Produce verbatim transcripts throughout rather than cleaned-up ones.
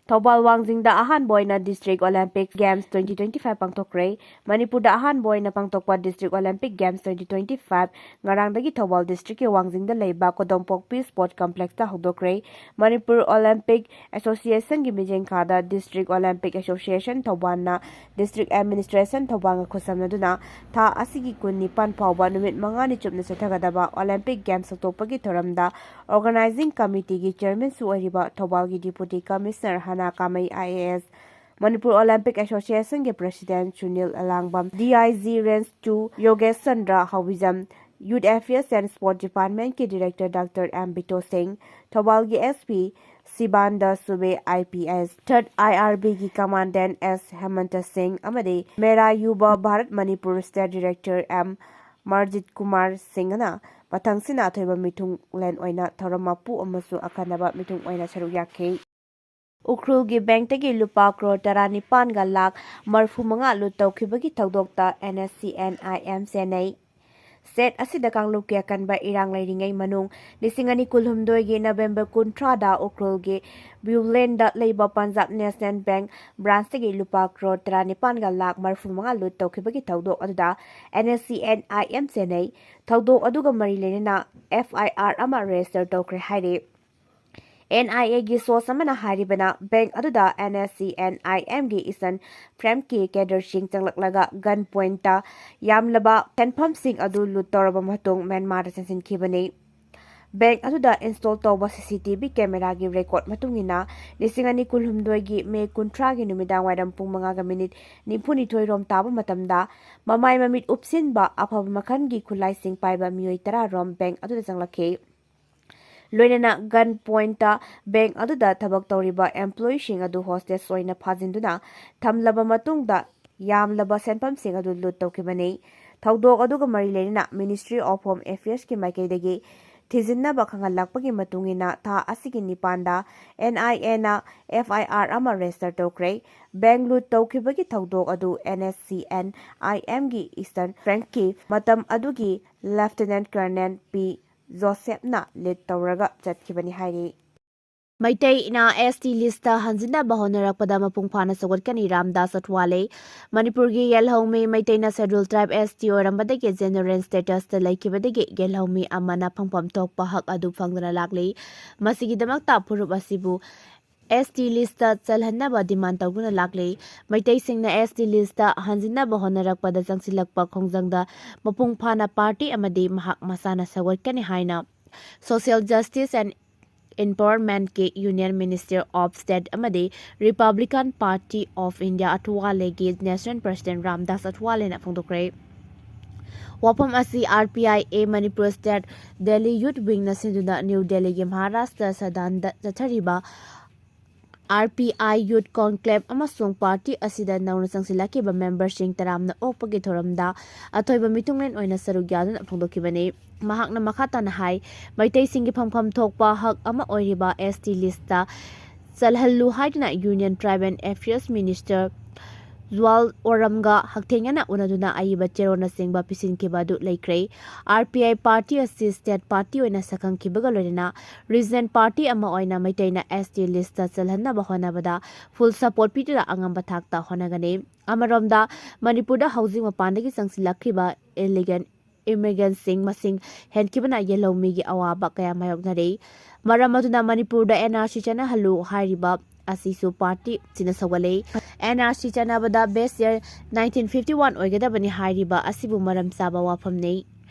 ꯊꯧꯕꯥꯜ ꯋꯥꯡꯖꯤꯡꯗ ꯑꯍꯥꯟꯕ ꯑꯣꯏꯅ District Olympic Games twenty twenty-five ꯄꯥꯡꯊꯣꯛꯈ꯭ꯔꯦ꯫ ꯃꯅꯤꯄꯨꯔꯗ ꯑꯍꯥꯟꯕ ꯑꯣꯏꯅ ꯄꯥꯡꯊꯣꯛꯄ District Olympic Games twenty twenty-five ꯉꯔꯥꯡꯗꯒꯤ ꯊꯧꯕꯥꯜ districtꯀꯤ ꯋꯥꯡꯖꯤꯡꯗ ꯂꯩꯕ ꯀꯣꯗꯣꯝꯄꯣꯛꯄꯤ Sport Complexꯇ ꯍꯧꯗꯣꯛꯈ꯭ꯔꯦ꯫ Manipur Olympic Associationꯒꯤ ꯃꯤꯠꯌꯦꯡꯈꯥꯗ District Olympic Association ꯊꯧꯕꯥꯜꯅ District Administration ꯊꯧꯕꯥꯜꯒ ꯈꯨꯠꯁꯝꯅꯗꯨꯅ ꯊꯥ ꯑꯁꯤꯒꯤ ꯀꯨꯟꯅꯤꯄꯥꯟ ꯐꯥꯎꯕ ꯅꯨꯃꯤꯠ ꯃꯉꯥꯅꯤ ꯆꯨꯞꯅ ꯆꯠꯊꯒꯗꯕ Olympic Games ꯍꯧꯗꯣꯛꯄꯒꯤ ꯊꯧꯔꯝꯗ Organizing Committeeꯒꯤ Chairmanꯁꯨ ꯑꯣꯏꯔꯤꯕ ꯊꯧꯕꯥꯜꯒꯤ Deputy Commissioner ꯍꯅꯥ ꯀꯥꯃꯩ IAS, Manipur Olympic Associationꯒꯤ President Sunil ꯑꯂꯥꯡꯕꯝ, DIG Range two ꯌꯣꯒꯦꯁ Chandra ꯍꯥꯎꯕꯤꯖꯝ, Youth Affairs and Sport Departmentꯀꯤ Director Doctor M ꯕꯤꯇꯣ ꯁꯤꯡ, ꯊꯧꯕꯥꯜꯒꯤ SP ꯁꯤꯕꯥꯟꯗ ꯁꯨꯕꯦ IPS, Third IRBꯒꯤ Commandant S ꯍꯦꯃꯟꯇ ꯁꯤꯡ ꯑꯃꯗꯤ ꯃꯦꯔꯥ ꯌꯨꯕ Bharat Manipur State Director M ꯃꯔꯖꯤꯠ Kumar ꯁꯤꯡꯅ ꯃꯊꯪꯁꯤꯅ ꯑꯊꯣꯏꯕ ꯃꯤꯊꯨꯡꯂꯦꯟ ꯑꯣꯏꯅ ꯊꯧꯔꯝ ꯃꯄꯨ ꯑꯃꯁꯨꯡ ꯑꯈꯟꯅꯕ ꯃꯤꯊꯨꯡ ꯑꯣꯏꯅ ꯁꯔꯨꯛ ꯌꯥꯈꯤ꯫ ꯎꯈ꯭ꯔꯨꯜꯒꯤ ꯕꯦꯡꯛꯇꯒꯤ ꯂꯨꯄꯥ ꯀ꯭ꯔꯣꯔ ꯇꯔꯥꯅꯤꯄꯥꯟꯒ ꯂꯥꯈ ꯃꯔꯐꯨ ꯃꯉꯥ ꯂꯨꯠ ꯇꯧꯈꯤꯕꯒꯤ ꯊꯧꯗꯣꯛꯇ NSCN-IM ꯆꯦꯟꯅꯩ꯫ ꯁ꯭ꯇꯦꯠ ꯑꯁꯤꯗ ꯀꯥꯡꯂꯨꯞꯀꯤ ꯑꯀꯟꯕ ꯏꯔꯥꯡ ꯂꯩꯔꯤꯉꯩ ꯃꯅꯨꯡ, ꯂꯤꯁꯤꯡ ꯑꯅꯤ ꯀꯨꯟꯍꯨꯝꯗꯣꯏꯒꯤ ꯅꯕꯦꯝꯕꯔ ꯀꯨꯟꯊ꯭ꯔꯥꯗ ꯎꯈ꯭ꯔꯨꯜꯒꯤ ꯕ꯭ꯌꯨꯂꯦꯟꯗ ꯂꯩꯕ ꯄꯟꯖꯥꯕ ꯅꯦꯁꯅꯦꯜ ꯕꯦꯡꯛ ꯕ꯭ꯔꯥꯟꯁꯇꯒꯤ ꯂꯨꯄꯥ ꯀ꯭ꯔꯣꯔ ꯇꯔꯥꯅꯤꯄꯥꯟꯒ ꯂꯥꯈ ꯃꯔꯐꯨ ꯃꯉꯥ ꯂꯨꯠ ꯇꯧꯈꯤꯕꯒꯤ ꯊꯧꯗꯣꯛ ꯑꯗꯨꯗ NSCN-IM ꯆꯦꯟꯅꯩ꯫ ꯊꯧꯗꯣꯛ ꯑꯗꯨꯒ ꯃꯔꯤ ꯂꯩꯅꯅ FIR ꯑꯃ ꯔꯦꯖꯤꯁꯇꯔ ꯇꯧꯈ꯭ꯔꯦ ꯍꯥꯏꯔꯤ꯫ NIAꯒꯤ ꯁꯣꯔꯁ ꯑꯃꯅ ꯍꯥꯏꯔꯤꯕꯅ, ꯕꯦꯡꯛ ꯑꯗꯨꯗ NSCN-IMꯒꯤ ꯏꯁꯟ ꯐ꯭ꯔꯦꯝꯀꯤ ꯀꯦꯗꯔꯁꯤꯡ ꯆꯪꯂꯛꯂꯒ ꯒꯟ ꯄꯣꯏꯟꯠꯇ ꯌꯥꯝꯂꯕ ꯁꯦꯟꯐꯝꯁꯤꯡ ꯑꯗꯨ ꯂꯨꯠ ꯇꯧꯔꯕ ꯃꯇꯨꯡ ꯃ꯭ꯌꯥꯟꯃꯥꯔꯗ ꯆꯦꯟꯁꯤꯟꯈꯤꯕꯅꯤ꯫ ꯕꯦꯡꯛ ꯑꯗꯨꯗ ꯏꯟꯁꯇꯣꯜ ꯇꯧꯕ CCTV ꯀꯦꯃꯦꯔꯥꯒꯤ ꯔꯦꯀꯣꯔꯗ ꯃꯇꯨꯡ ꯏꯟꯅ, ꯂꯤꯁꯤꯡ ꯑꯅꯤ ꯀꯨꯟꯍꯨꯝꯗꯣꯏꯒꯤ ꯃꯦ ꯀꯨꯟꯊ꯭ꯔꯥꯒꯤ ꯅꯨꯃꯤꯗꯥꯡ ꯋꯥꯏꯔꯝ ꯄꯨꯡ ꯃꯉꯥꯒ ꯃꯤꯅꯤꯠ ꯅꯤꯐꯨꯅꯤꯊꯣꯏ ꯔꯣꯝ ꯇꯥꯕ ꯃꯇꯝꯗ, ꯃꯃꯥꯏ ꯃꯃꯤꯠ ꯎꯞꯁꯤꯟꯕ ꯑꯐꯕ ꯃꯈꯜꯒꯤ ꯈꯨꯠꯂꯥꯏꯁꯤꯡ ꯄꯥꯏꯕ ꯃꯤꯑꯣꯏ ꯇꯔꯥ ꯔꯣꯝ ꯕꯦꯡꯛ ꯑꯗꯨꯗ ꯆꯪꯂꯛꯈꯤ꯫ ꯂꯣꯏꯅꯅ ꯒꯟ ꯄꯣꯏꯟꯠꯇ ꯕꯦꯡꯛ ꯑꯗꯨꯗ ꯊꯕꯛ ꯇꯧꯔꯤꯕ employeeꯁꯤꯡ ꯑꯗꯨ hostage ꯑꯣꯏꯅ ꯐꯥꯖꯤꯟꯗꯨꯅ ꯊꯝꯂꯕ ꯃꯇꯨꯡꯗ, ꯌꯥꯝꯂꯕ ꯁꯦꯟꯐꯝꯁꯤꯡ ꯑꯗꯨ ꯂꯨꯠ ꯇꯧꯈꯤꯕꯅꯤ꯫ ꯊꯧꯗꯣꯛ ꯑꯗꯨꯒ ꯃꯔꯤ ꯂꯩꯅꯅ Ministry of Home Affairsꯀꯤ ꯃꯥꯏꯀꯩꯗꯒꯤ ꯊꯤꯖꯤꯟꯅꯕ ꯈꯪꯍꯜꯂꯛꯄꯒꯤ ꯃꯇꯨꯡ ꯏꯟꯅ, ꯊꯥ ꯑꯁꯤꯒꯤ ꯅꯤꯄꯥꯟꯗ NIAꯅ FIR ꯑꯃ ꯔꯦꯖꯤꯁꯇꯔ ꯇꯧꯈ꯭ꯔꯦ꯫ ꯕꯦꯡꯛ ꯂꯨꯠ ꯇꯧꯈꯤꯕꯒꯤ ꯊꯧꯗꯣꯛ ꯑꯗꯨ NSCN-IMꯒꯤ ꯏꯁꯟ ꯐ꯭ꯔꯦꯝꯀꯤ ꯃꯇꯝ ꯑꯗꯨꯒꯤ Lieutenant Colonel P ꯖꯣꯁꯦꯞꯅ ꯂꯤꯗ ꯇꯧꯔꯒ ꯆꯠꯈꯤꯕꯅꯤ ꯍꯥꯏꯔꯤ꯫ ꯃꯩꯇꯩꯅ S T list ꯍꯟꯖꯤꯟꯅꯕ ꯍꯣꯠꯅꯔꯛꯄꯗ ꯃꯄꯨꯡ ꯐꯥꯅ ꯁꯧꯒꯠꯀꯅꯤ, ꯔꯥꯝꯗꯥꯁ ꯑꯊꯋꯥꯂꯦ꯫ ꯃꯅꯤꯄꯨꯔꯒꯤ ꯌꯦꯜꯍꯧꯃꯤ ꯃꯩꯇꯩꯅ Scheduled Tribe, S T ꯑꯣꯏꯔꯝꯕꯗꯒꯤ general status ꯇ ꯂꯩꯈꯤꯕꯗꯒꯤ ꯌꯦꯜꯍꯧꯃꯤ ꯑꯃꯅ ꯐꯪꯐꯝ ꯊꯣꯛꯄ ꯍꯛ ꯑꯗꯨ ꯐꯪꯗꯅ ꯂꯥꯛꯂꯤ꯫ ꯃꯁꯤꯒꯤꯗꯃꯛꯇ ꯐꯨꯔꯨꯞ ꯑꯁꯤꯕꯨ S T list ꯇ ꯆꯜꯍꯟꯅꯕ demand ꯇꯧꯗꯨꯅ ꯂꯥꯛꯂꯤ꯫ ꯃꯩꯇꯩꯁꯤꯡꯅ S T list ꯇ ꯍꯟꯖꯤꯟꯅꯕ ꯍꯣꯠꯅꯔꯛꯄꯗ ꯆꯪꯁꯤꯜꯂꯛꯄ ꯈꯣꯡꯖꯪꯗ ꯃꯄꯨꯡ ꯐꯥꯅ party ꯑꯃꯗꯤ ꯃꯍꯥꯛ ꯃꯁꯥꯅ ꯁꯧꯒꯠꯀꯅꯤ ꯍꯥꯏꯅ Social Justice and Empowerment ꯀꯤ Union Minister of State ꯑꯃꯗꯤ Republican Party of India ꯑꯊꯋꯥꯂꯦꯒꯤ National President Ramdas ꯑꯊꯋꯥꯂꯦꯅ ꯐꯣꯡꯗꯣꯛꯈ꯭ꯔꯦ꯫ ꯋꯥꯐꯝ ꯑꯁꯤ R P I A Manipur State Delhi Youth Wing ꯅ ꯁꯤꯟꯗꯨꯅ ꯅ꯭ꯌꯨ ꯗꯦꯜꯂꯤꯒꯤ ꯃꯍꯥꯔꯥꯁꯇ꯭ꯔ ꯁꯗꯥꯟꯗ ꯆꯠꯊꯔꯤꯕ R P I Youth Conclave ꯑꯃꯁꯨꯡ party ꯑꯁꯤꯗ ꯅꯧꯅ ꯆꯪꯁꯤꯜꯂꯛꯈꯤꯕ member ꯁꯤꯡ ꯇꯔꯥꯝꯅ ꯑꯣꯛꯄꯒꯤ ꯊꯧꯔꯝꯗ ꯑꯊꯣꯏꯕ ꯃꯤꯊꯨꯡꯂꯦꯟ ꯑꯣꯏꯅ ꯁꯔꯨꯛ ꯌꯥꯗꯨꯅ ꯐꯣꯡꯗꯣꯛꯈꯤꯕꯅꯤ꯫ ꯃꯍꯥꯛꯅ ꯃꯈꯥ ꯇꯥꯅ ꯍꯥꯏ, ꯃꯩꯇꯩꯁꯤꯡꯒꯤ ꯐꯪꯐꯝ ꯊꯣꯛꯄ ꯍꯛ ꯑꯃ ꯑꯣꯏꯔꯤꯕ S T list ꯇ ꯆꯜꯍꯜꯂꯨ ꯍꯥꯏꯗꯨꯅ Union Tribal Affairs Minister ꯖꯨꯋꯥꯜ ꯑꯣꯔꯝꯒ ꯍꯛꯊꯦꯡꯅꯅ ꯎꯅꯗꯨꯅ ꯑꯏꯕ ꯆꯦꯔꯣꯜꯅꯆꯤꯡꯕ ꯄꯤꯁꯤꯟꯈꯤꯕ ꯑꯗꯨ ꯂꯩꯈ꯭ꯔꯦ꯫ R P I party ꯑꯁꯤ state party ꯑꯣꯏꯅ ꯁꯛꯈꯪꯈꯤꯕꯒ ꯂꯣꯏꯅꯅ regional party ꯑꯃ ꯑꯣꯏꯅ ꯃꯩꯇꯩꯅ S T list ꯇ ꯆꯜꯍꯟꯅꯕ ꯍꯣꯠꯅꯕꯗ full support ꯄꯤꯗꯨꯅ ꯑꯉꯝꯕ ꯊꯥꯛꯇ ꯍꯣꯠꯅꯒꯅꯤ꯫ ꯑꯃꯔꯣꯝꯗ, ꯃꯅꯤꯄꯨꯔꯗ ꯍꯧꯖꯤꯛ ꯃꯄꯥꯟꯗꯒꯤ ꯆꯪꯁꯤꯜꯂꯛꯈꯤꯕ illegal immigrant ꯁꯤꯡ ꯃꯁꯤꯡ ꯍꯦꯟꯈꯤꯕꯅ ꯌꯦꯜꯍꯧꯃꯤꯒꯤ ꯑꯋꯥꯕ ꯀꯌꯥ ꯃꯥꯌꯣꯛꯅꯔꯤ꯫ ꯃꯔꯝ ꯑꯗꯨꯅ ꯃꯅꯤꯄꯨꯔꯗ N R C ꯆꯠꯅꯍꯜꯂꯨ ꯍꯥꯏꯔꯤꯕ ꯑꯁꯤꯁꯨ party ꯑꯁꯤꯅ ꯁꯧꯒꯠꯂꯤ꯫ N R C ꯆꯠꯅꯕꯗ base year nineteen fifty one ꯑꯣꯏꯒꯗꯕꯅꯤ ꯍꯥꯏꯔꯤꯕ ꯑꯁꯤꯕꯨ ꯃꯔꯝ ꯆꯥꯕ ꯋꯥꯐꯝꯅꯤ꯫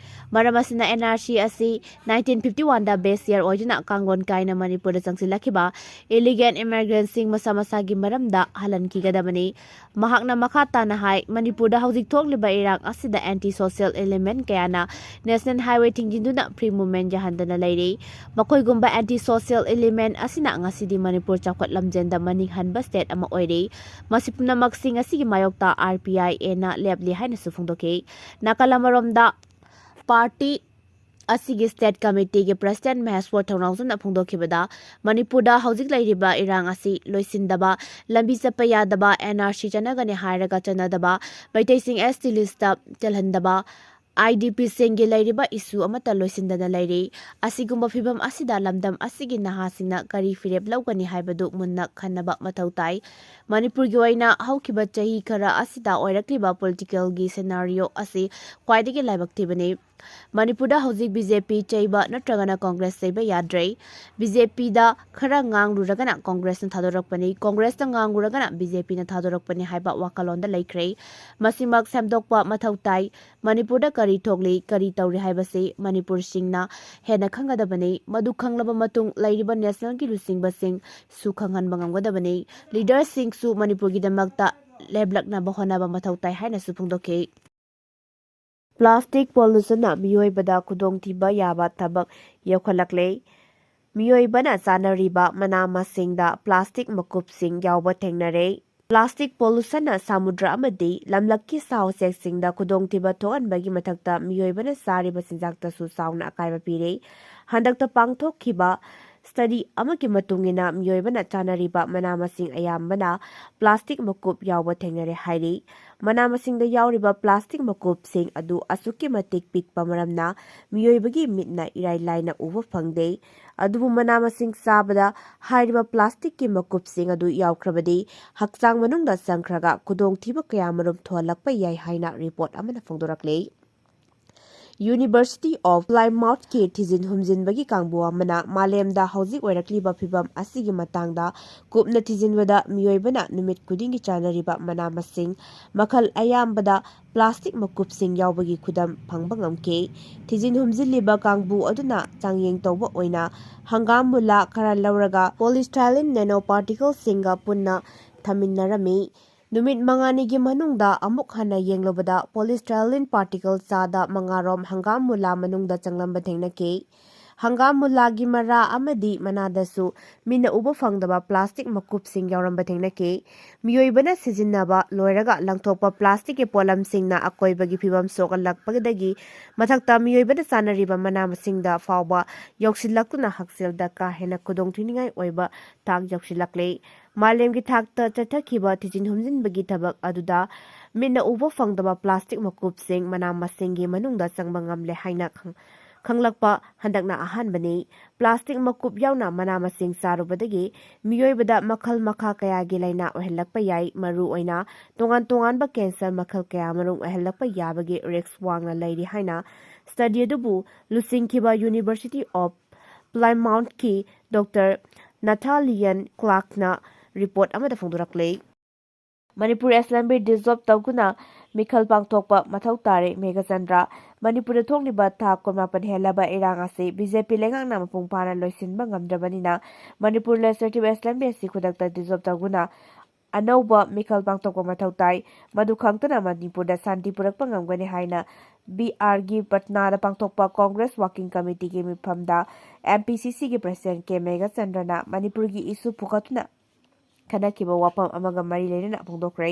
ꯃꯔꯝ ꯑꯁꯤꯅ N R C ꯑꯁꯤ nineteen fifty one ꯗ base year ꯑꯣꯏꯗꯨꯅ ꯀꯥꯡꯂꯣꯟ ꯀꯥꯏꯅ ꯃꯅꯤꯄꯨꯔꯗ ꯆꯪꯁꯤꯜꯂꯛꯈꯤꯕ illegal immigrant ꯁꯤꯡ ꯃꯁꯥ ꯃꯁꯥꯒꯤ ꯃꯔꯝꯗ ꯍꯜꯍꯟꯈꯤꯒꯗꯕꯅꯤ꯫ ꯃꯍꯥꯛꯅ ꯃꯈꯥ ꯇꯥꯅ ꯍꯥꯏ, ꯃꯅꯤꯄꯨꯔꯗ ꯍꯧꯖꯤꯛ ꯊꯣꯛꯂꯤꯕ ꯏꯔꯥꯡ ꯑꯁꯤꯗ anti social element ꯀꯌꯥꯅ National Highway ꯊꯤꯡꯖꯤꯟꯗꯨꯅ free movement ꯌꯥꯍꯟꯗꯅ ꯂꯩꯔꯤ꯫ ꯃꯈꯣꯏꯒꯨꯝꯕ anti social element ꯑꯁꯤꯅ ꯉꯁꯤꯗꯤ ꯃꯅꯤꯄꯨꯔ ꯆꯥꯎꯈꯠ ꯂꯝꯖꯦꯜꯗ ꯃꯅꯤꯡ ꯍꯟꯕ state ꯑꯃ ꯑꯣꯏꯔꯤ꯫ ꯃꯁꯤ ꯄꯨꯝꯅꯃꯛꯁꯤꯡ ꯑꯁꯤꯒꯤ ꯃꯥꯌꯣꯛꯇ R P I A ꯅ ꯂꯦꯞꯂꯤ ꯍꯥꯏꯅꯁꯨ ꯐꯣꯡꯗꯣꯛꯈꯤ꯫ ꯅꯥꯀꯜ ꯑꯃꯔꯣꯝꯗ, party ꯑꯁꯤꯒꯤ state committee ꯒꯤ president ꯃꯍꯦꯁ꯭ꯋꯔ ꯊꯧꯅꯥꯎꯖꯝꯅ ꯐꯣꯡꯗꯣꯛꯈꯤꯕꯗ, ꯃꯅꯤꯄꯨꯔꯗ ꯍꯧꯖꯤꯛ ꯂꯩꯔꯤꯕ ꯏꯔꯥꯡ ꯑꯁꯤ ꯂꯣꯏꯁꯤꯟꯗꯕ, ꯂꯝꯕꯤ ꯆꯠꯄ ꯌꯥꯗꯕ, N R C ꯆꯠꯅꯒꯅꯤ ꯍꯥꯏꯔꯒ ꯆꯠꯅꯗꯕ, ꯃꯩꯇꯩꯁꯤꯡ S T list ꯇ ꯆꯜꯍꯟꯗꯕ, ꯑꯥꯏ ꯗꯤ ꯄꯤꯁꯤꯡꯒꯤ ꯂꯩꯔꯤꯕ ꯏꯁꯨ ꯑꯃꯠꯇ ꯂꯣꯏꯁꯤꯟꯗꯅ ꯂꯩꯔꯤ꯫ ꯑꯁꯤꯒꯨꯝꯕ ꯐꯤꯚꯝ ꯑꯁꯤꯗ ꯂꯝꯗꯝ ꯑꯁꯤꯒꯤ ꯅꯍꯥꯁꯤꯡꯅ ꯀꯔꯤ ꯐꯤꯔꯦꯞ ꯂꯧꯒꯅꯤ ꯍꯥꯏꯕꯗꯨ ꯃꯨꯟꯅ ꯈꯟꯅꯕ ꯃꯊꯧ ꯇꯥꯏ꯫ ꯃꯅꯤꯄꯨꯔꯒꯤ ꯑꯣꯏꯅ ꯍꯧꯈꯤꯕ ꯆꯍꯤ ꯈꯔ ꯑꯁꯤꯗ ꯑꯣꯏꯔꯛꯂꯤꯕ ꯄꯣꯂꯤꯇꯤꯀꯦꯜꯒꯤ ꯁꯦꯅꯥꯔꯤꯑꯣ ꯑꯁꯤ ꯈ꯭ꯋꯥꯏꯗꯒꯤ ꯂꯥꯏꯕꯛ ꯊꯤꯕꯅꯤ꯫ ꯃꯅꯤꯄꯨꯔꯗ ꯍꯧꯖꯤꯛ ꯕꯤ ꯖꯦ ꯄꯤ ꯆꯩꯕ ꯅꯠꯇ꯭ꯔꯒꯅ ꯀꯣꯡꯒ꯭ꯔꯦꯁ ꯆꯩꯕ ꯌꯥꯗ꯭ꯔꯦ꯫ ꯕꯤ ꯖꯦ ꯄꯤꯗ ꯈꯔ ꯉꯥꯡꯂꯨꯔꯒꯅ ꯀꯣꯡꯒ꯭ꯔꯦꯁꯅ ꯊꯥꯗꯣꯔꯛꯄꯅꯤ, ꯀꯣꯡꯒ꯭ꯔꯦꯁꯇ ꯉꯥꯡꯂꯨꯔꯒꯅ ꯕꯤ ꯖꯦ ꯄꯤꯅ ꯊꯥꯗꯣꯔꯛꯄꯅꯤ ꯍꯥꯏꯕ ꯋꯥꯈꯜꯂꯣꯟꯗ ꯂꯩꯈ꯭ꯔꯦ꯫ ꯃꯁꯤꯃꯛ ꯁꯦꯝꯗꯣꯛꯄ ꯃꯊꯧ ꯇꯥꯏ꯫ ꯃꯅꯤꯄꯨꯔꯗ ꯀꯔꯤ ꯊꯣꯛꯂꯤ, ꯀꯔꯤ ꯇꯧꯔꯤ ꯍꯥꯏꯕꯁꯤ ꯃꯅꯤꯄꯨꯔꯁꯤꯡꯅ ꯍꯦꯟꯅ ꯈꯪꯒꯗꯕꯅꯤ꯫ ꯃꯗꯨ ꯈꯪꯂꯕ ꯃꯇꯨꯡ ꯂꯩꯔꯤꯕ ꯅꯦꯁꯅꯦꯜꯒꯤ ꯂꯨꯆꯤꯡꯕꯁꯤꯡꯁꯨ ꯈꯪꯍꯟꯕ ꯉꯝꯒꯗꯕꯅꯤ꯫ ꯂꯤꯗꯔꯁꯤꯡꯁꯨ ꯃꯅꯤꯄꯨꯔꯒꯤꯗꯃꯛꯇ ꯂꯦꯞꯂꯛꯅꯕ ꯍꯣꯠꯅꯕ ꯃꯊꯧ ꯇꯥꯏ ꯍꯥꯏꯅꯁꯨ ꯐꯣꯡꯗꯣꯛꯈꯤ꯫ ꯄ꯭ꯂꯥꯁꯇꯤꯛ ꯄꯣꯂꯨꯁꯟꯅ ꯃꯤꯑꯣꯏꯕꯗ ꯈꯨꯗꯣꯡꯊꯤꯕ ꯌꯥꯕ ꯊꯕꯛ ꯌꯧꯈꯠꯂꯛꯂꯦ꯫ ꯃꯤꯑꯣꯏꯕꯅ ꯆꯥꯅꯔꯤꯕ ꯃꯅꯥ ꯃꯁꯤꯡꯗ ꯄ꯭ꯂꯥꯁꯇꯤꯛ ꯃꯀꯨꯞꯁꯤꯡ ꯌꯥꯎꯕ ꯊꯦꯡꯅꯔꯦ꯫ ꯄ꯭ꯂꯥꯁꯇꯤꯛ ꯄꯣꯂꯨꯁꯟꯅ ꯁꯃꯨꯗ꯭ꯔ ꯑꯃꯗꯤ ꯂꯝꯂꯛꯀꯤ ꯁꯥ ꯎꯆꯦꯛꯁꯤꯡꯗ ꯈꯨꯗꯣꯡꯊꯤꯕ ꯊꯣꯛꯍꯟꯕꯒꯤ ꯃꯊꯛꯇ ꯃꯤꯑꯣꯏꯕꯅ ꯆꯥꯔꯤꯕ ꯆꯤꯟꯖꯥꯛꯇꯁꯨ ꯆꯥꯎꯅ ꯑꯀꯥꯏꯕ ꯄꯤꯔꯦ꯫ ꯍꯟꯗꯛꯇ ꯄꯥꯡꯊꯣꯛꯈꯤꯕ ꯁ꯭ꯇꯗꯤ ꯑꯃꯒꯤ ꯃꯇꯨꯡ ꯏꯟꯅ ꯃꯤꯑꯣꯏꯕꯅ ꯆꯥꯅꯔꯤꯕ ꯃꯅꯥ ꯃꯁꯤꯡ ꯑꯌꯥꯝꯕꯅ ꯄ꯭ꯂꯥꯁꯇꯤꯛ ꯃꯀꯨꯞ ꯌꯥꯎꯕ ꯊꯦꯡꯅꯔꯦ ꯍꯥꯏꯔꯤ꯫ ꯃꯅꯥ ꯃꯁꯤꯡꯗ ꯌꯥꯎꯔꯤꯕ ꯄ꯭ꯂꯥꯁꯇꯤꯛ ꯃꯀꯨꯞꯁꯤꯡ ꯑꯗꯨ ꯑꯁꯨꯛꯀꯤ ꯃꯇꯤꯛ ꯄꯤꯛꯄ ꯃꯔꯝꯅ ꯃꯤꯑꯣꯏꯕꯒꯤ ꯃꯤꯠꯅ ꯏꯔꯥꯏ ꯂꯥꯏꯅ ꯎꯕ ꯐꯪꯗꯦ꯫ ꯑꯗꯨꯕꯨ ꯃꯅꯥ ꯃꯁꯤꯡ ꯆꯥꯕꯗ ꯍꯥꯏꯔꯤꯕ ꯄ꯭ꯂꯥꯁꯇꯤꯛꯀꯤ ꯃꯀꯨꯞꯁꯤꯡ ꯑꯗꯨ ꯌꯥꯎꯈ꯭ꯔꯕꯗꯤ ꯍꯛꯆꯥꯡ ꯃꯅꯨꯡꯗ ꯆꯪꯈ꯭ꯔꯒ ꯈꯨꯗꯣꯡꯊꯤꯕ ꯀꯌꯥꯃꯔꯨꯝ ꯊꯣꯛꯍꯜꯂꯛꯄ ꯌꯥꯏ ꯍꯥꯏꯅ ꯔꯤꯄꯣꯔꯠ ꯑꯃꯅ ꯐꯣꯡꯗꯣꯔꯛꯂꯦ꯫ University of Plymouthꯀꯤ ꯊꯤꯖꯤꯟ ꯍꯨꯝꯖꯤꯟꯕꯒꯤ ꯀꯥꯡꯕꯨ ꯑꯃꯅ ꯃꯥꯂꯦꯝꯗ ꯍꯧꯖꯤꯛ ꯑꯣꯏꯔꯛꯂꯤꯕ ꯐꯤꯚꯝ ꯑꯁꯤꯒꯤ ꯃꯇꯥꯡꯗ ꯀꯨꯞꯅ ꯊꯤꯖꯤꯟꯕꯗ ꯃꯤꯑꯣꯏꯕꯅ ꯅꯨꯃꯤꯠ ꯈꯨꯗꯤꯡꯒꯤ ꯆꯥꯅꯔꯤꯕ ꯃꯅꯥ ꯃꯁꯤꯡ ꯃꯈꯜ ꯑꯌꯥꯝꯕꯗ ꯄ꯭ꯂꯥꯁꯇꯤꯛ ꯃꯀꯨꯞꯁꯤꯡ ꯌꯥꯎꯕꯒꯤ ꯈꯨꯗꯝ ꯐꯪꯕ ꯉꯝꯈꯤ꯫ ꯊꯤꯖꯤꯟ ꯍꯨꯝꯖꯤꯜꯂꯤꯕ ꯀꯥꯡꯕꯨ ꯑꯗꯨꯅ ꯆꯥꯡꯌꯦꯡ ꯇꯧꯕ ꯑꯣꯏꯅ ꯍꯪꯒꯥꯝ ꯃꯨꯂꯥ ꯈꯔ ꯂꯧꯔꯒ polystyrene nanoparticleꯁꯤꯡꯒ ꯄꯨꯟꯅ ꯊꯝꯃꯤꯟꯅꯔꯝꯃꯤ꯫ ꯅꯨꯃꯤꯠ ꯃꯉꯥꯅꯤꯒꯤ ꯃꯅꯨꯡꯗ ꯑꯃꯨꯛ ꯍꯟꯅ ꯌꯦꯡꯂꯨꯕꯗ polystyrene particle ꯆꯥꯗ ꯃꯉꯥꯔꯣꯝ ꯍꯪꯒꯥꯝ ꯃꯨꯂꯥ ꯃꯅꯨꯡꯗ ꯆꯪꯂꯝꯕ ꯊꯦꯡꯅꯈꯤ꯫ ꯍꯪꯒꯥꯝ ꯃꯨꯂꯥꯒꯤ ꯃꯔꯥ ꯑꯃꯗꯤ ꯃꯅꯥꯗꯁꯨ ꯃꯤꯠꯅ ꯎꯕ ꯐꯪꯗꯕ ꯄ꯭ꯂꯥꯁꯇꯤꯛ ꯃꯀꯨꯞꯁꯤꯡ ꯌꯥꯎꯔꯝꯕ ꯊꯦꯡꯅꯈꯤ꯫ ꯃꯤꯑꯣꯏꯕꯅ ꯁꯤꯖꯤꯟꯅꯕ ꯂꯣꯏꯔꯒ ꯂꯪꯊꯣꯛꯄ ꯄ꯭ꯂꯥꯁꯇꯤꯛꯀꯤ ꯄꯣꯠꯂꯝꯁꯤꯡꯅ ꯑꯀꯣꯏꯕꯒꯤ ꯐꯤꯕꯝ ꯁꯣꯛꯍꯜꯂꯛꯄꯗꯒꯤ ꯃꯊꯛꯇ ꯃꯤꯑꯣꯏꯕꯅ ꯆꯥꯅꯔꯤꯕ ꯃꯅꯥ ꯃꯁꯤꯡꯗ ꯐꯥꯎꯕ ꯌꯧꯁꯤꯜꯂꯛꯇꯨꯅ ꯍꯛꯁꯦꯜꯗ ꯀꯥ ꯍꯦꯟꯅ ꯈꯨꯗꯣꯡꯊꯤꯅꯤꯡꯉꯥꯏ ꯑꯣꯏꯕ ꯊꯥꯛ ꯌꯧꯁꯤꯜꯂꯛꯂꯦ꯫ ꯃꯥꯂꯦꯝꯒꯤ ꯊꯥꯛꯇ ꯆꯠꯊꯈꯤꯕ ꯊꯤꯖꯤꯟ ꯍꯨꯝꯖꯤꯟꯕꯒꯤ ꯊꯕꯛ ꯑꯗꯨꯗ ꯃꯤꯠꯅ ꯎꯕ ꯐꯪꯗꯕ ꯄ꯭ꯂꯥꯁꯇꯤꯛ ꯃꯀꯨꯞꯁꯤꯡ ꯃꯅꯥ ꯃꯁꯤꯡꯒꯤ ꯃꯅꯨꯡꯗ ꯆꯪꯕ ꯉꯝꯂꯦ ꯍꯥꯏꯅ ꯈꯪ-, ꯈꯪꯂꯛꯄ ꯍꯟꯗꯛꯅ ꯑꯍꯥꯟꯕꯅꯤ꯫ ꯄ꯭ꯂꯥꯁꯇꯤꯛ ꯃꯀꯨꯞ ꯌꯥꯎꯅ ꯃꯅꯥ ꯃꯁꯤꯡ ꯆꯥꯔꯨꯕꯗꯒꯤ ꯃꯤꯑꯣꯏꯕꯗ ꯃꯈꯜ ꯃꯈꯥ ꯀꯌꯥꯒꯤ ꯂꯥꯏꯅꯥ ꯑꯣꯏꯍꯜꯂꯛꯄ ꯌꯥꯏ꯫ ꯃꯔꯨ ꯑꯣꯏꯅ ꯇꯣꯉꯥꯟ ꯇꯣꯉꯥꯟꯕ ꯀꯦꯟꯁꯔ ꯃꯈꯜ ꯀꯌꯥ ꯃꯔꯨꯝ ꯑꯣꯏꯍꯜꯂꯛꯄ ꯌꯥꯕꯒꯤ ꯔꯤꯁ꯭ꯛ ꯋꯥꯡꯅ ꯂꯩꯔꯤ ꯍꯥꯏꯅ ꯁ꯭ꯇꯗꯤ ꯑꯗꯨꯕꯨ ꯂꯨꯆꯤꯡꯈꯤꯕ University of Plymouthꯀꯤ ꯗꯣꯛꯇꯔ ꯅꯥꯊꯥꯂꯤꯌꯟ ꯀ꯭ꯂꯥꯔꯛꯅ ꯔꯤꯄꯣꯔꯠ ꯑꯃꯗ ꯐꯣꯡꯗꯣꯔꯛꯂꯤ꯫ ꯃꯅꯤꯄꯨꯔ ꯑꯦꯁꯦꯝꯕ꯭ꯂꯤ ꯗꯤꯖꯣꯜꯕ ꯇꯧꯗꯨꯅ ꯃꯤꯈꯜ ꯄꯥꯡꯊꯣꯛꯄ ꯃꯊꯧ ꯇꯥꯔꯦ, ꯃꯦꯘꯆꯟꯗ꯭ꯔ꯫ ꯃꯅꯤꯄꯨꯔꯗ ꯊꯣꯛꯂꯤꯕ ꯊꯥ ꯀꯨꯟꯃꯥꯄꯟ ꯍꯦꯜꯂꯕ ꯏꯔꯥꯡ ꯑꯁꯤ ꯕꯤ ꯖꯦ ꯄꯤ ꯂꯩꯉꯥꯛꯅ ꯃꯄꯨꯡ ꯐꯥꯅ ꯂꯣꯏꯁꯤꯟꯕ ꯉꯝꯗ꯭ꯔꯕꯅꯤꯅ ꯃꯅꯤꯄꯨꯔ ꯂꯦꯖꯤꯁꯂꯦꯇꯤꯚ ꯑꯦꯁꯦꯝꯕ꯭ꯂꯤ ꯑꯁꯤ ꯈꯨꯗꯛꯇ ꯗꯤꯖꯣꯜꯕ ꯇꯧꯗꯨꯅ ꯑꯅꯧꯕ ꯃꯤꯈꯜ ꯄꯥꯡꯊꯣꯛꯄ ꯃꯊꯧ ꯇꯥꯏ꯫ ꯃꯗꯨ ꯈꯛꯇꯅ ꯃꯅꯤꯄꯨꯔꯗ ꯁꯥꯟꯇꯤ ꯄꯨꯔꯛꯄ ꯉꯝꯒꯅꯤ ꯍꯥꯏꯅ ꯕꯤꯍꯥꯔꯒꯤ ꯄꯠꯅꯥꯗ ꯄꯥꯡꯊꯣꯛꯄ ꯀꯣꯡꯒ꯭ꯔꯦꯁ ꯋꯥꯔꯀꯤꯡ ꯀꯃꯤꯇꯤꯒꯤ ꯃꯤꯐꯝꯗ ꯑꯦꯝ ꯄꯤ ꯁꯤ ꯁꯤꯒꯤ ꯄ꯭ꯔꯁꯤꯗꯦꯟꯠ ꯀꯦ ꯃꯦꯘꯆꯟꯗ꯭ꯔꯅ ꯃꯅꯤꯄꯨꯔꯒꯤ ꯏꯁꯨ ꯄꯨꯈꯠꯇꯨꯅ ꯈꯟꯅꯈꯤꯕ ꯋꯥꯐꯝ ꯑꯃꯒ ꯃꯔꯤ ꯂꯩꯅꯅ ꯐꯣꯡꯗꯣꯛꯈ꯭ꯔꯦ꯫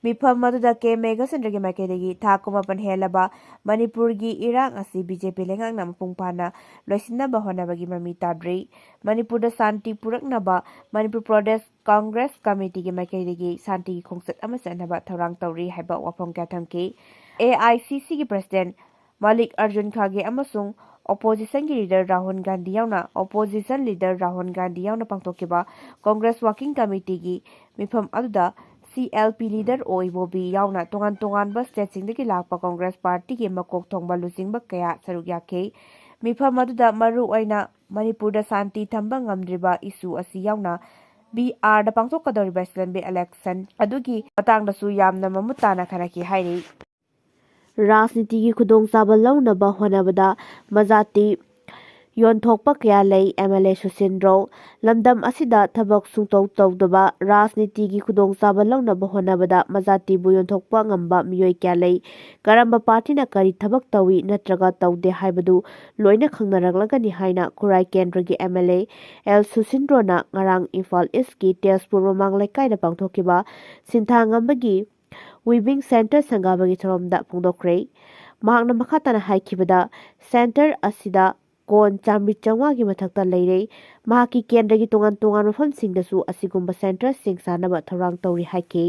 ꯃꯤꯐꯝ ꯑꯗꯨꯗ ꯀꯦ ꯃꯦꯘꯆꯟꯗ꯭ꯔꯒꯤ ꯃꯥꯏꯀꯩꯗꯒꯤ ꯊꯥ ꯀꯨꯟꯃꯥꯄꯟ ꯍꯦꯜꯂꯕ ꯃꯅꯤꯄꯨꯔꯒꯤ ꯏꯔꯥꯡ ꯑꯁꯤ ꯕꯤ ꯖꯦ ꯄꯤ ꯂꯩꯉꯥꯛꯅ ꯃꯄꯨꯡ ꯐꯥꯅ ꯂꯣꯏꯁꯤꯟꯅꯕ ꯍꯣꯠꯅꯕꯒꯤ ꯃꯃꯤ ꯇꯥꯗ꯭ꯔꯤ꯫ ꯃꯅꯤꯄꯨꯔꯗ ꯁꯥꯟꯇꯤ ꯄꯨꯔꯛꯅꯕ ꯃꯅꯤꯄꯨꯔ ꯄ꯭ꯔꯗꯦꯁ ꯀꯣꯡꯒ꯭ꯔꯦꯁ ꯀꯃꯤꯇꯤꯒꯤ ꯃꯥꯏꯀꯩꯗꯒꯤ ꯁꯥꯟꯇꯤꯒꯤ ꯈꯣꯡꯆꯠ ꯑꯃ ꯆꯠꯅꯕ ꯊꯧꯔꯥꯡ ꯇꯧꯔꯤ ꯍꯥꯏꯕ ꯋꯥꯐꯝ ꯀꯌꯥ ꯊꯝꯈꯤ꯫ ꯑꯦ ꯑꯥꯏ ꯁꯤ ꯁꯤꯒꯤ ꯄ꯭ꯔꯁꯤꯗꯦꯟꯠ ꯃꯜꯂꯤꯛ ꯑꯔꯖꯨꯟ ꯈꯥꯔꯒꯦ ꯑꯃꯁꯨꯡ ꯑꯣꯄꯣꯖꯤꯁꯟꯒꯤ ꯂꯤꯗꯔ ꯔꯥꯍꯨꯜ ꯒꯥꯟꯙꯤ ꯌꯥꯎꯅ, ꯑꯣꯄꯣꯖꯤꯁꯟ ꯂꯤꯗꯔ ꯔꯥꯍꯨꯜ ꯒꯥꯟꯙꯤ ꯌꯥꯎꯅ ꯄꯥꯡꯊꯣꯛꯈꯤꯕ ꯀꯣꯡꯒ꯭ꯔꯦꯁ ꯋꯥꯔꯀꯤꯡ ꯀꯃꯤꯇꯤꯒꯤ ꯃꯤꯐꯝ ꯑꯗꯨꯗ ꯁꯤ ꯑꯦꯜ ꯄꯤ ꯂꯤꯗꯔ ꯑꯣ ꯏꯕꯣꯕꯤ ꯌꯥꯎꯅ ꯇꯣꯉꯥꯟ ꯇꯣꯉꯥꯟꯕ ꯁ꯭ꯇꯦꯠꯁꯤꯡꯗꯒꯤ ꯂꯥꯛꯄ ꯀꯣꯡꯒ꯭ꯔꯦꯁ ꯄꯥꯔꯇꯤꯒꯤ ꯃꯀꯣꯛ ꯊꯣꯡꯕ ꯂꯨꯆꯤꯡꯕ ꯀꯌꯥ ꯁꯔꯨꯛ ꯌꯥꯈꯤ꯫ ꯃꯤꯐꯝ ꯑꯗꯨꯗ ꯃꯔꯨ ꯑꯣꯏꯅ ꯃꯅꯤꯄꯨꯔꯗ ꯁꯥꯟꯇꯤ ꯊꯝꯕ ꯉꯝꯗ꯭ꯔꯤꯕ ꯏꯁꯨ ꯑꯁꯤ ꯌꯥꯎꯅ ꯕꯤꯍꯥꯔꯗ ꯄꯥꯡꯊꯣꯛꯀꯗꯧꯔꯤꯕ ꯑꯦꯁꯦꯝꯕ꯭ꯂꯤ ꯏꯂꯦꯛꯁꯟ ꯑꯗꯨꯒꯤ ꯃꯇꯥꯡꯗꯁꯨ ꯌꯥꯝꯅ ꯃꯃꯨꯠ ꯇꯥꯅ ꯈꯟꯅꯈꯤ ꯍꯥꯏꯔꯤ꯫ ꯔꯥꯖꯅꯤꯇꯤꯒꯤ ꯈꯨꯗꯣꯡꯆꯥꯕ ꯂꯧꯅꯕ ꯍꯣꯠꯅꯕꯗ ꯃꯖꯥꯇꯤ ꯌꯣꯟꯊꯣꯛꯄ ꯀꯌꯥ ꯂꯩ꯫ ꯑꯦꯝ ꯑꯦꯜ ꯑꯦ ꯁꯨꯁꯤꯟꯗ꯭ꯔꯣ, ꯂꯝꯗꯝ ꯑꯁꯤꯗ ꯊꯕꯛ ꯁꯨꯡꯇꯧ ꯇꯧꯗꯕ, ꯔꯥꯖꯅꯤꯇꯤꯒꯤ ꯈꯨꯗꯣꯡꯆꯥꯕ ꯂꯧꯅꯕ ꯍꯣꯠꯅꯕꯗ ꯃꯖꯥꯇꯤꯕꯨ ꯌꯣꯟꯊꯣꯛꯄ ꯉꯝꯕ ꯃꯤꯑꯣꯏ ꯀꯌꯥ ꯂꯩ? ꯀꯔꯝꯕ ꯄꯥꯔꯇꯤꯅ ꯀꯔꯤ ꯊꯕꯛ ꯇꯧꯏ ꯅꯠꯇ꯭ꯔꯒ ꯇꯧꯗꯦ ꯍꯥꯏꯕꯗꯨ ꯂꯣꯏꯅ ꯈꯪꯅꯔꯛꯂꯒꯅꯤ ꯍꯥꯏꯅ ꯈꯨꯔꯥꯏ ꯀꯦꯟꯗ꯭ꯔꯒꯤ ꯑꯦꯝ ꯑꯦꯜ ꯑꯦ ꯑꯦꯜ ꯁꯨꯁꯤꯟꯗ꯭ꯔꯣꯅ ꯉꯔꯥꯡ ꯏꯝꯐꯥꯜ ꯏꯁꯀꯤ ꯇꯦꯖꯄꯨꯔ ꯃꯃꯥꯡ ꯂꯩꯀꯥꯏꯗ ꯄꯥꯡꯊꯣꯛꯈꯤꯕ ꯁꯤꯟꯊꯥ ꯉꯝꯕꯒꯤ ꯋꯤꯚꯤꯡ ꯁꯦꯟꯇꯔ ꯁꯪꯒꯥꯕꯒꯤ ꯊꯧꯔꯝꯗ ꯐꯣꯡꯗꯣꯛꯈ꯭ꯔꯦ꯫ ꯃꯍꯥꯛꯅ ꯃꯈꯥ ꯇꯥꯅ ꯍꯥꯏꯈꯤꯕꯗ, ꯁꯦꯟꯇꯔ ꯑꯁꯤꯗ ꯀꯣꯟ ꯆꯥꯃ꯭ꯔꯤ ꯆꯥꯝꯃꯉꯥꯒꯤ ꯃꯊꯛꯇ ꯂꯩꯔꯦ꯫ ꯃꯍꯥꯛꯀꯤ ꯀꯦꯟꯗ꯭ꯔꯒꯤ ꯇꯣꯉꯥꯟ ꯇꯣꯉꯥꯟꯕ ꯃꯐꯝꯁꯤꯡꯗꯁꯨ ꯑꯁꯤꯒꯨꯝꯕ ꯁꯦꯟꯇꯔꯁꯤꯡ ꯁꯥꯅꯕ ꯊꯧꯔꯥꯡ ꯇꯧꯔꯤ ꯍꯥꯏꯈꯤ꯫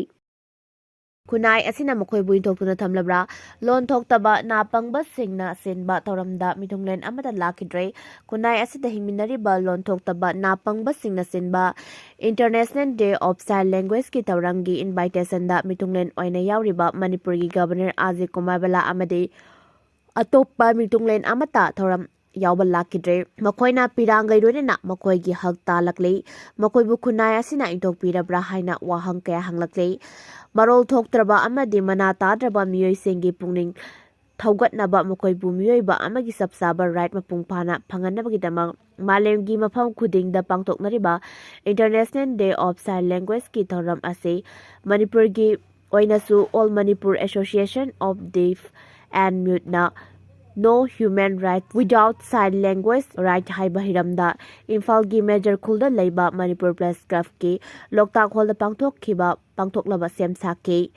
ꯈꯨꯟꯅꯥꯏ ꯑꯁꯤꯅ ꯃꯈꯣꯏꯕꯨ ꯏꯟꯊꯣꯛꯇꯨꯅ ꯊꯝꯂꯕ꯭ꯔꯥ? ꯂꯣꯟ ꯊꯣꯛꯇꯕ ꯅꯥ ꯄꯪꯕꯁꯤꯡꯅ ꯁꯤꯟꯕ ꯊꯧꯔꯝꯗ ꯃꯤꯊꯨꯡꯂꯦꯟ ꯑꯃꯠꯇ ꯂꯥꯛꯈꯤꯗ꯭ꯔꯦ꯫ ꯈꯨꯟꯅꯥꯏ ꯑꯁꯤꯗ ꯍꯤꯡꯃꯤꯟꯅꯔꯤꯕ ꯂꯣꯟ ꯊꯣꯛꯇꯕ ꯅꯥ ꯄꯪꯕꯁꯤꯡꯅ ꯁꯤꯟꯕ International Day of Sign Languageꯀꯤ ꯊꯧꯔꯝꯒꯤ invitation ꯗ ꯃꯤꯊꯨꯡꯂꯦꯟ ꯑꯣꯏꯅ ꯌꯥꯎꯔꯤꯕ ꯃꯅꯤꯄꯨꯔꯒꯤ Governor ꯑꯖꯌ ꯀꯨꯃꯥꯔ ꯕꯂꯥ ꯑꯃꯗꯤ ꯑꯇꯣꯞꯄ ꯃꯤꯊꯨꯡꯂꯦꯟ ꯑꯃꯠꯇ ꯊꯧꯔꯝ ꯌꯥꯎꯕ ꯂꯥꯛꯈꯤꯗ꯭ꯔꯦ꯫ ꯃꯈꯣꯏꯅ ꯄꯤꯔꯥꯡꯒꯩ ꯂꯣꯏꯅꯅ ꯃꯈꯣꯏꯒꯤ ꯍꯛ ꯇꯥꯜꯂꯛꯂꯤ꯫ ꯃꯈꯣꯏꯕꯨ ꯈꯨꯟꯅꯥꯏ ꯑꯁꯤꯅ ꯏꯟꯊꯣꯛꯄꯤꯔꯕ꯭ꯔꯥ ꯍꯥꯏꯅ ꯋꯥꯍꯪ ꯀꯌꯥ ꯍꯪꯂꯛꯂꯤ꯫ ꯃꯔꯣꯜ ꯊꯣꯛꯇ꯭ꯔꯕ ꯑꯃꯗꯤ ꯃꯅꯥ ꯇꯥꯗ꯭ꯔꯕ ꯃꯤꯑꯣꯏꯁꯤꯡꯒꯤ ꯄꯨꯛꯅꯤꯡ ꯊꯧꯒꯠꯅꯕ, ꯃꯈꯣꯏꯕꯨ ꯃꯤꯑꯣꯏꯕ ꯑꯃꯒꯤ ꯆꯞ ꯆꯥꯕ right ꯃꯄꯨꯡ ꯐꯥꯅ ꯐꯪꯍꯟꯅꯕꯒꯤꯗꯃꯛ ꯃꯥꯂꯦꯝꯒꯤ ꯃꯐꯝ ꯈꯨꯗꯤꯡꯗ ꯄꯥꯡꯊꯣꯛꯅꯔꯤꯕ International Day of Sign Languageꯀꯤ ꯊꯧꯔꯝ ꯑꯁꯤ ꯃꯅꯤꯄꯨꯔꯒꯤ ꯑꯣꯏꯅꯁꯨ All Manipur Association of Deaf and Muteꯅ No Human Right Without Sign Language Right ꯍꯥꯏꯕ ꯍꯤꯔꯝꯗ ꯏꯝꯐꯥꯜꯒꯤ ꯃꯦꯖꯔ ꯈꯨꯜꯗ ꯂꯩꯕ ꯃꯅꯤꯄꯨꯔ Press Clubꯀꯤ ꯂꯣꯛꯇꯥꯛ ꯍꯣꯜꯗ ꯄꯥꯡꯊꯣꯛꯈꯤꯕ, ꯄꯥꯡꯊꯣꯛꯅꯕ ꯁꯦꯝ ꯁꯥꯈꯤ꯫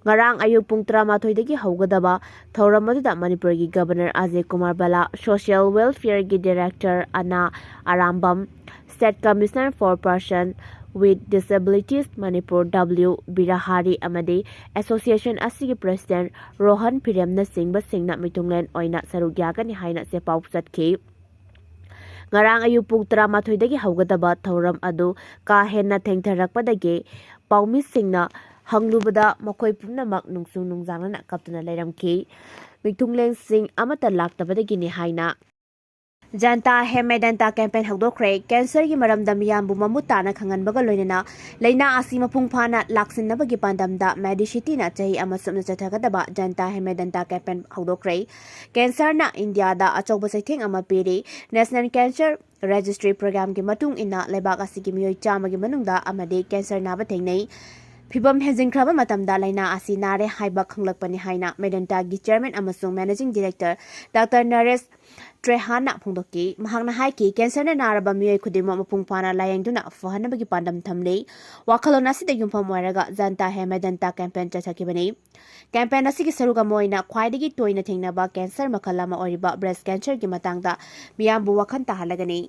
ꯉꯔꯥꯡ ꯑꯌꯨꯛ ꯄꯨꯡ ꯇꯔꯥꯃꯥꯊꯣꯏꯗꯒꯤ ꯍꯧꯒꯗꯕ ꯊꯧꯔꯝ ꯑꯗꯨꯗ ꯃꯅꯤꯄꯨꯔꯒꯤ Governor ꯑꯖꯌ ꯀꯨꯃꯥꯔ ꯕꯂꯥ, Social Welfareꯒꯤ Director ꯑꯅꯥ Arambam, State Commissioner for Person with Disabilities Manipur W ꯕꯤꯔꯍꯥꯔꯤ ꯑꯃꯗꯤ association ꯑꯁꯤꯒꯤ President ꯔꯣꯍꯟ ꯐꯤꯔꯦꯝꯅꯆꯤꯡꯕꯁꯤꯡꯅ ꯃꯤꯊꯨꯡꯂꯦꯟ ꯑꯣꯏꯅ ꯁꯔꯨꯛ ꯌꯥꯒꯅꯤ ꯍꯥꯏꯅ ꯆꯦꯄꯥꯎ ꯆꯠꯈꯤ꯫ ꯉꯔꯥꯡ ꯑꯌꯨꯛ ꯄꯨꯡ ꯇꯔꯥꯃꯥꯊꯣꯏꯗꯒꯤ ꯍꯧꯒꯗꯕ ꯊꯧꯔꯝ ꯑꯗꯨ ꯀꯥ ꯍꯦꯟꯅ ꯊꯦꯡꯊꯔꯛꯄꯗꯒꯤ ꯄꯥꯎꯃꯤꯁꯤꯡꯅ ꯍꯪꯂꯨꯕꯗ ꯃꯈꯣꯏ ꯄꯨꯝꯅꯃꯛ ꯅꯨꯡꯁꯨ ꯅꯨꯡꯖꯥꯡꯅꯅ ꯀꯞꯇꯨꯅ ꯂꯩꯔꯝꯈꯤ꯫ ꯃꯤꯊꯨꯡꯂꯦꯟꯁꯤꯡ ꯑꯃꯠꯇ ꯂꯥꯛꯇꯕꯗꯒꯤꯅꯤ ꯍꯥꯏꯅ Janta Hai Medanta campaign ꯍꯧꯗꯣꯛꯈ꯭ꯔꯦ꯫ ꯀꯦꯟꯁꯔꯒꯤ ꯃꯔꯝꯗ ꯃꯤꯌꯥꯝꯕꯨ ꯃꯃꯨꯠ ꯇꯥꯅ ꯈꯪꯍꯟꯕꯒ ꯂꯣꯏꯅꯅ ꯂꯥꯏꯅꯥ ꯑꯁꯤ ꯃꯄꯨꯡ ꯐꯥꯅ ꯂꯥꯛꯁꯤꯟꯅꯕꯒꯤ ꯄꯥꯟꯗꯝꯗ ꯃꯦꯗꯤꯁꯤꯇꯤꯅ ꯆꯍꯤ ꯑꯃ ꯆꯨꯞꯅ ꯆꯠꯊꯒꯗꯕ Janta Hai Medanta campaign ꯍꯧꯗꯣꯛꯈ꯭ꯔꯦ꯫ ꯀꯦꯟꯁꯔꯅ ꯏꯟꯗꯤꯌꯥꯗ ꯑꯆꯧꯕ ꯆꯩꯊꯦꯡ ꯑꯃ ꯄꯤꯔꯤ꯫ National Cancer Registry Programꯒꯤ ꯃꯇꯨꯡ ꯏꯟꯅ ꯂꯩꯕꯥꯛ ꯑꯁꯤꯒꯤ ꯃꯤꯑꯣꯏ ꯆꯥꯝꯃꯒꯤ ꯃꯅꯨꯡꯗ ꯑꯃꯗꯤ ꯀꯦꯟꯁꯔ ꯅꯥꯕ ꯊꯦꯡꯅꯩ꯫ ꯐꯤꯚꯝ ꯍꯦꯟꯖꯤꯟꯈ꯭ꯔꯕ ꯃꯇꯝꯗ ꯂꯥꯏꯅꯥ ꯑꯁꯤ ꯅꯥꯔꯦ ꯍꯥꯏꯕ ꯈꯪꯂꯛꯄꯅꯤ ꯍꯥꯏꯅ ꯃꯦꯗꯟꯇꯥꯒꯤ chairman ꯑꯃꯁꯨꯡ managing director Doctor ꯅꯔꯦꯁ ꯇ꯭ꯔꯦꯍꯥꯟꯅ ꯐꯣꯡꯗꯣꯛꯈꯤ꯫ ꯃꯍꯥꯛꯅ ꯍꯥꯏꯈꯤ, ꯀꯦꯟꯁꯔꯅ ꯅꯥꯔꯕ ꯃꯤꯑꯣꯏ ꯈꯨꯗꯤꯡꯃꯛ ꯃꯄꯨꯡ ꯐꯥꯅ ꯂꯥꯌꯦꯡꯗꯨꯅ ꯐꯍꯟꯅꯕꯒꯤ ꯄꯥꯟꯗꯝ ꯊꯝꯂꯤ꯫ ꯋꯥꯈꯜꯂꯣꯟ ꯑꯁꯤꯗ ꯌꯨꯝꯐꯝ ꯑꯣꯏꯔꯒ ꯖꯟꯇꯥ ꯍꯦ ꯃꯦꯗꯟꯇꯥ campaign ꯆꯠꯊꯈꯤꯕꯅꯤ꯫ Campaign ꯑꯁꯤꯒꯤ ꯁꯔꯨꯛ ꯑꯃ ꯑꯣꯏꯅ ꯈ꯭ꯋꯥꯏꯗꯒꯤ ꯇꯣꯏꯅ ꯊꯦꯡꯅꯕ ꯀꯦꯟꯁꯔ ꯃꯈꯜ ꯑꯃ ꯑꯣꯏꯔꯤꯕ breast cancerꯒꯤ ꯃꯇꯥꯡꯗ ꯃꯤꯌꯥꯝꯕꯨ ꯋꯥꯈꯜ ꯇꯥꯍꯜꯂꯒꯅꯤ꯫